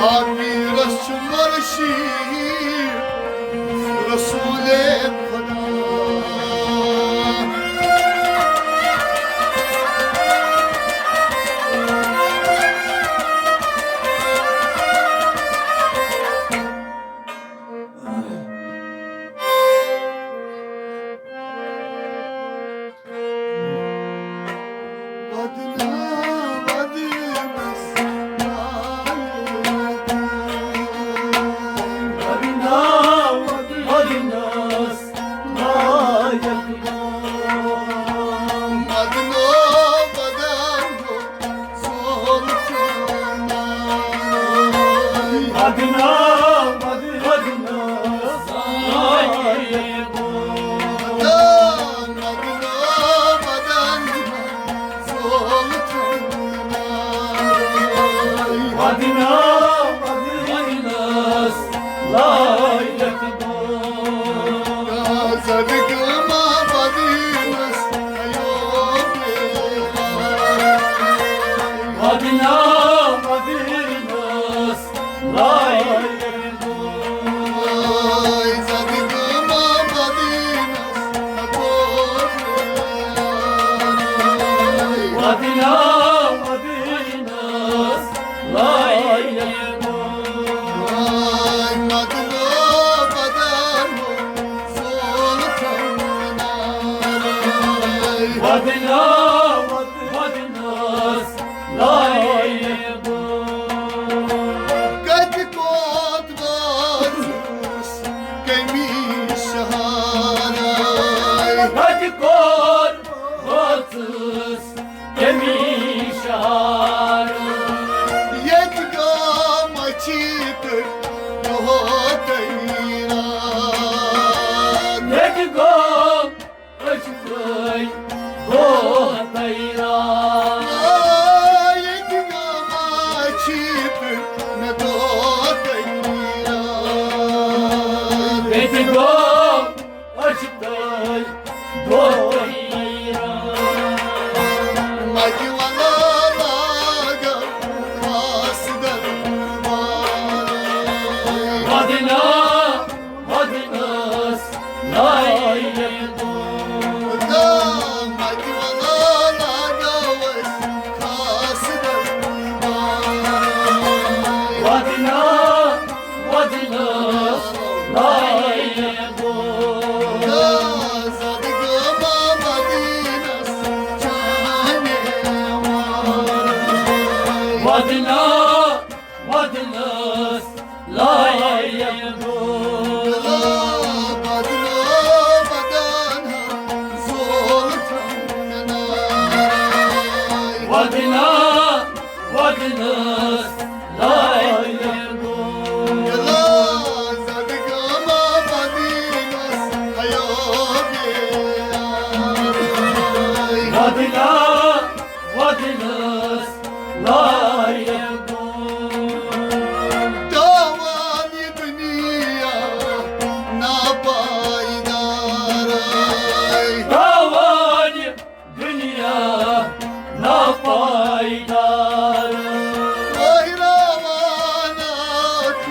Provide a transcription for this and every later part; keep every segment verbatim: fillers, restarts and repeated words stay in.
آمیٖرس چھُ مرشی رسول خدا۔ کتہِ کوٚت وٲژٕس کٔمی شہارے؟ کتہِ کوٚت وٲژٕس کٔمی شہارے؟ ییٚتہِ گوٚو مٔچھی تہٕ دۄہ تیران۔ ییٚتہِ گوٚو أچھ ترٛٲے دۄہ تیران۔ آ، ییٚتہِ گوٚو مٔچھی تہٕ مےٚ دۄہ تیران۔ ییٚتہِ گوٚو أچھ ترٛٲے دۄہ تیران۔ مَتہِ وَلا لاگو خاص دربار۔ بدنام بدنس لایق۔ بدنام بدنس لایق۔ بدنام بدنس لایق۔ بدنام بدنس لایق۔ بدنام بدنس لایق۔ تاوان یہِ دُنیا ناپایدار۔ تاوان یہِ دُنیا ناپایدار۔ وٲے راوان اکھ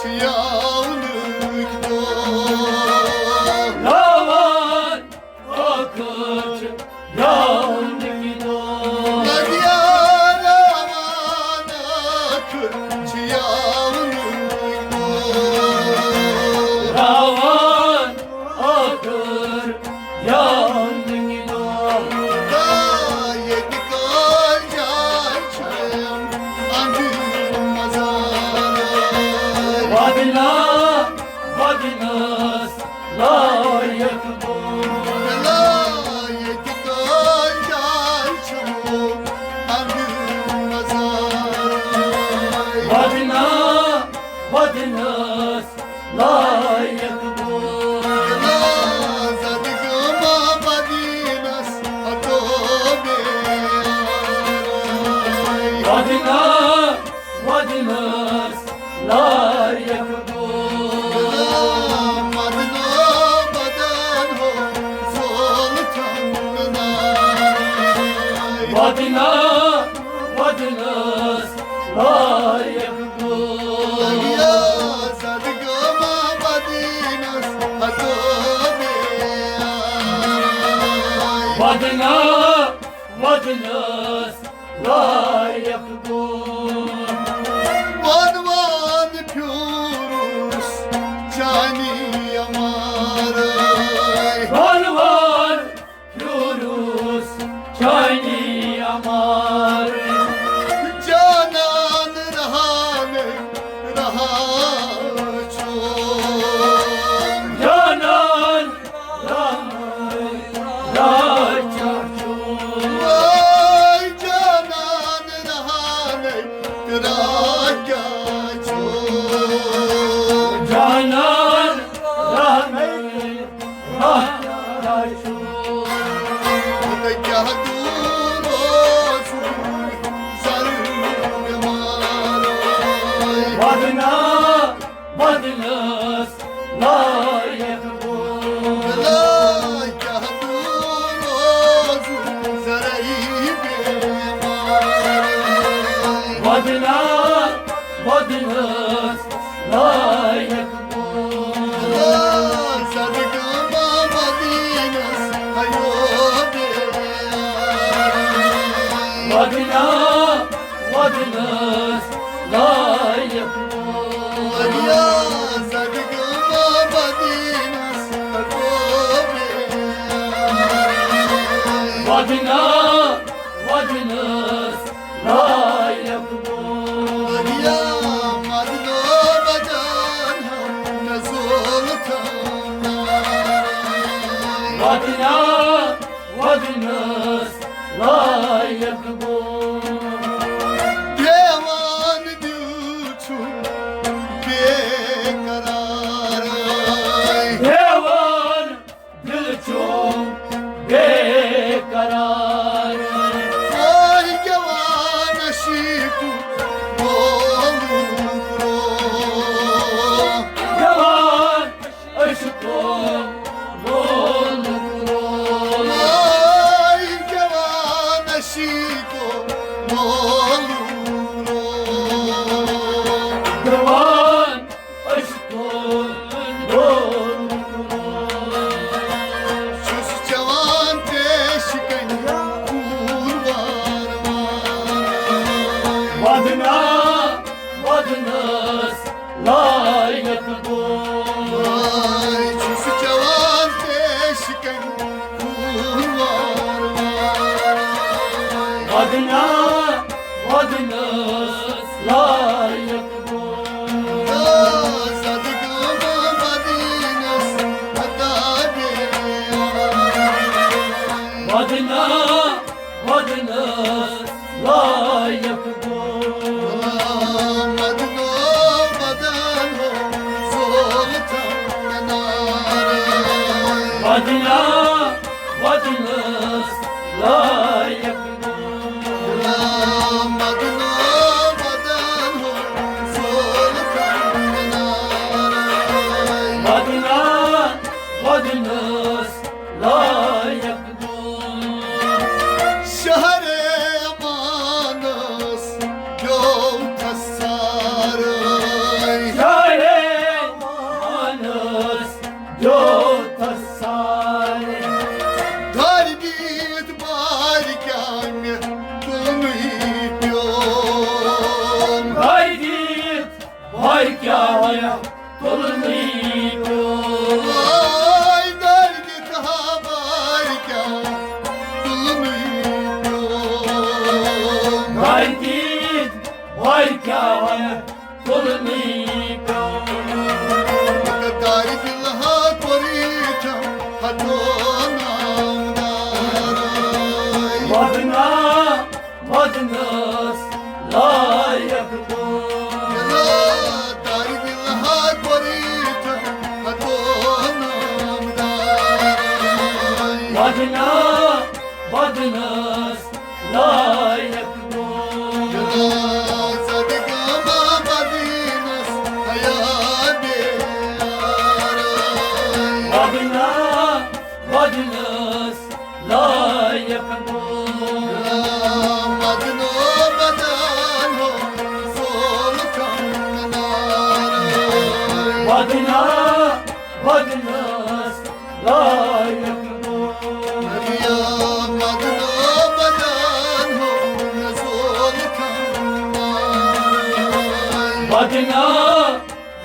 چھِ یاونٕکۍ دۄہ۔ راوان ٲخٕر چھِ یاونٕکۍ دۄہ۔ لگیا راوان ٲخٕر چھِ یاونٕکۍ دۄہ۔ راوان ٲخٕر یاونٕکۍ دۄہ۔ ییٚتہِ کٲلۍ جاے چھَم اَنٛدٕرۍ مزارَے۔ بدنام بدنس لایق گوٚو۔ لایق گوٚو جاے چھُ اَنٛدٕ مزارَے۔ بدنام بدنس لایق گوٚو۔ لذت گوٚو مدینس ہتو بیارے۔ بدنام بدنس لایق گوٚو۔ مدنو بدن ہو زول چمنائی۔ بدنام بدنس لایق گوٚو۔ ودنا، ودنس لایق گوٚو۔ وَن وَن پھیوٗرُس چانی اَمارے۔ وَن وَن پھیوٗرُس چانی اَمارے۔ جانان رہا نے رہا چھُم۔ جانان رہا نے رہا چھُم۔ وای جانان رہا نے رہا چھُم۔ جانان رہا نے رہا چھُم۔ تہٕ کیٛاہ دوٗر اوسُم زر بٮ۪مارے۔ ودنا، ودنس لایق گوٚو۔ بلا کیٛاہ دوٗر اوسُم زرعی بٮ۪مارے۔ ودنا، ودنس لایق گوٚو۔ بلا صدقہٕ مدینس ہیو بے۔ ودنا، ودنس لایق گوٚو۔ ودیا صدقہٕ مدینس ہیو بے۔ ودنا، ودنس لایق گوٚو۔ ودیا مدنو بدن ہم نزول تھانا۔ ودنا، ودنس لایق گوٚو۔ دیوان دِل چھُم بے قرار۔ دیوان دِل چھُم بے قرار۔ وای جوان عشیٖقُک مولوٗک رو۔ جوان عشیٖقُک مولوٗک رو۔ وای جوان عشیٖقُک مولوٗک رو۔ جوان عشیٖقُک مولوٗک رو۔ چھُس چٮ۪وان تریشہِ کنہِ خوٗن وارٕ وارٕ۔ ودنا، ودنس لایق گوٚو۔ وای چھُس چٮ۪وان تریشہِ کنہِ خوٗن وارٕ وارٕ۔ ودنا، ودنس لایق گوٚو۔ صدقہٕ مدینس عطا بے۔ ودنا، ودنس لایق گوٚو۔ مدنو مدنو زول تھاونار۔ ودنا، ودنس لایق گوٚو۔ مدنو مدنو زول تھاونار۔ ودنا، ودنس لایق گوٚو۔ شہر امانس گیوٚو تھس سارے۔ شہر امانس گیوٚو تھس سارے۔ دارِ دِتھ بارِ کیٛاہ مےٚ تُلنُے پیوٚم۔ دارِ دِتھ بارِ کیٛاہ مےٚ تُلنُے پیوٚم۔ آے دارِ دِتھ ہا بارِ کیٛاہ تُلنُے پیوٚم۔ دارِ دِتھ بارِ کیٛاہ مےٚ تُلنُے پیوٚم۔ دارِ دِل ہا کوٚر ییٖتیٛاہ ہتو نامدارے۔ ودنا، ودنس لایق گوٚو۔ دارِ دِل ہا کوٚر ییٖتیٛاہ ہتو نامدارے۔ ودنا، ودنس لایق گوٚو۔ صدقہٕ مدینس حیا بے یارے۔ ودنا، ودنس لایق گوٚو۔ مدنو مدانو سول کنارے۔ ودنا، ودنس لایق گوٚو۔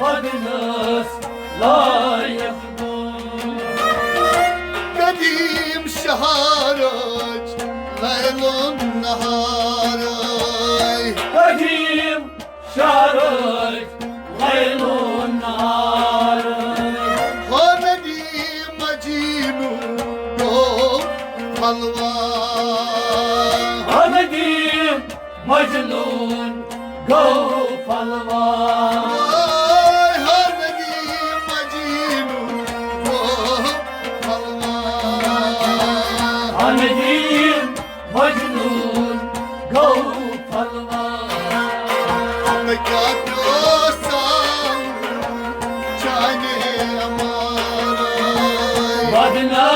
ودنس لایق گوٚو۔ قدیم شہرٕچ لیل و نہارٕے۔ قدیم شہرٕچ لیل و نہارٕے۔ ہو ندی مجنون گوٚو پھلوان۔ ہو ندی مجنون گوٚو پھلوان۔ ہو ندی مجنون گوٚو پھلوان۔ ہو ندی مجنون گوٚو پھلوان۔ مےٚ کیٛاہ پیوٚو سالُن چانہِ اَمارے۔ ودنا،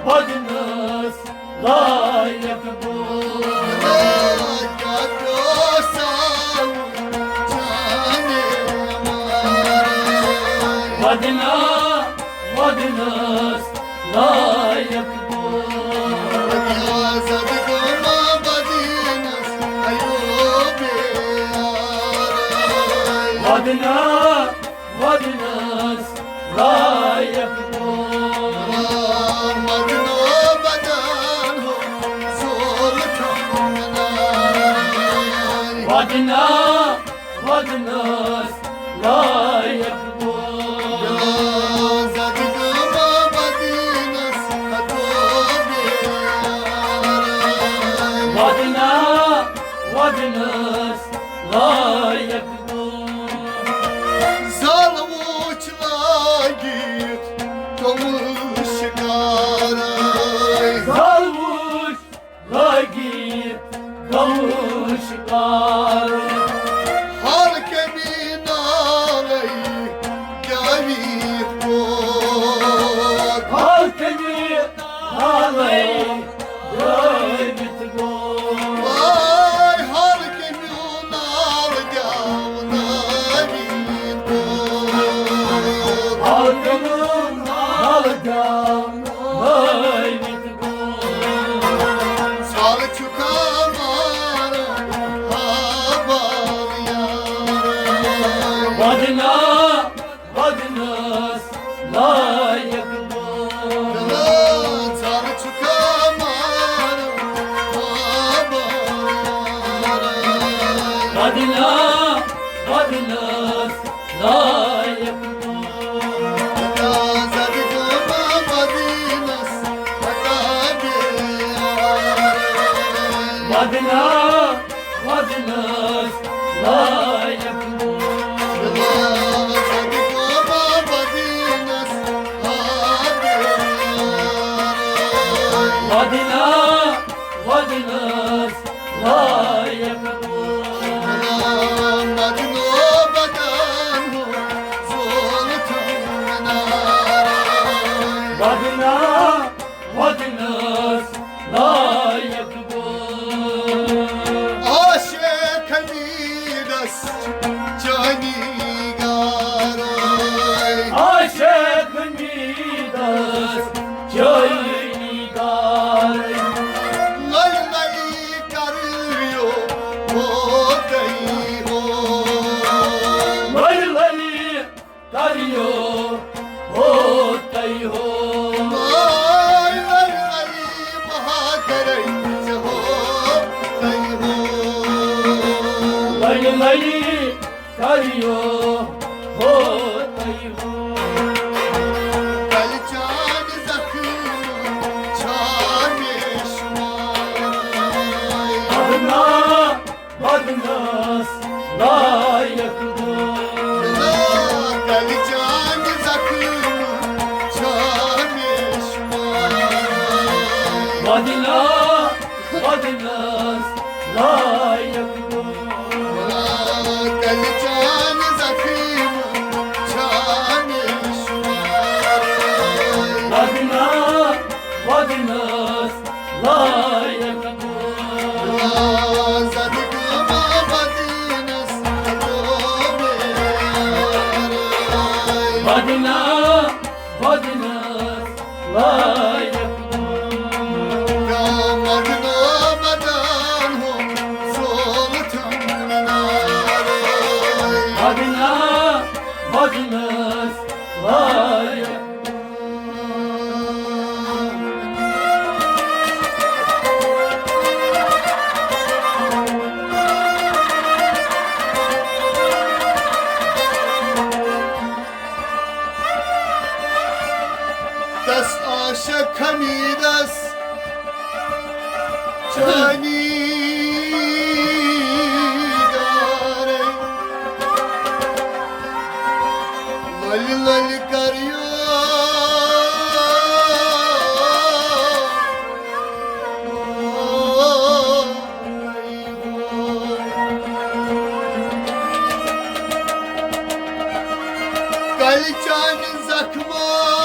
ودنس لایق گوٚو۔ مےٚ کیٛاہ پیوٚو سالُن چانہِ اَمارے۔ ودنا، ودنس لایق گوٚو۔ ریاضت گوٚو مدینس ایوب یارے۔ ودنا، ودنس لایق گوٚو۔ مدنو بدن ہو زول تھمنائی۔ ودنا، ودنس لایق گوٚو۔ زد گوٚو مدینس ہتو بیارے۔ ودنا، ودنس لایق گوٚو۔ زال وُچھ لٲگِتھ توٚمُل شِکارے۔ زال وُچھ لٲگِتھ توٚمُل شِکارے۔ ہر کٔمۍ نالے گیوِتھ گوٚو۔ ہر کٔمۍ نالے گیوِتھ گوٚو۔ واے ہر کٔمۍ نال گیونٲوِتھ گوٚو۔ ہر کٔمۍ نال گیونٲوِتھ گوٚو۔ ژھل چھُکھا ماران ہابار یارے۔ ودنا، ودنس لایق گوٚو۔ ژھل چھُکھا ماران ہابار یارے۔ ودنا، ودنس لایق گوٚو۔ زد گوٚو مدینس ہتا بیارے۔ ودنا، ودنس لایق گوٚو۔ ودنا، ودنس لایق گوٚو۔ ودنا، ودنس لایق گوٚو۔ عاشق حمیدس چٲنی گارے۔ عاشق حمیدس چٲنی گارے۔ لَلِ لَلِ کَریو ہو تۄہہِ ہو۔ لَلِ لَلِ کَریو ہو تۄہہِ ہو۔ آے لَلِ لَلِ بہادرے ژےٚ ہو تۄہہِ ہو۔ لَلِ لَلِ کَریو ہو تۄہہِ ہو۔ کَلہٕ چانہِ زخمہٕ چھا مےٚ شُمار۔ ودنا، ودنس لایق گوٚو۔ کَلہٕ چانہِ زخمہٕ چھا مےٚ شُمار۔ ودنا، ودنس لایق گوٚو۔ کَلہٕ چانہِ زخمہٕ چھا مےٚ وزنس لایق۔ تس عاشق حمیدس چانی دارے۔ لۄلہِ لۄلہِ کریو۔ کلہِ چانہِ زخمو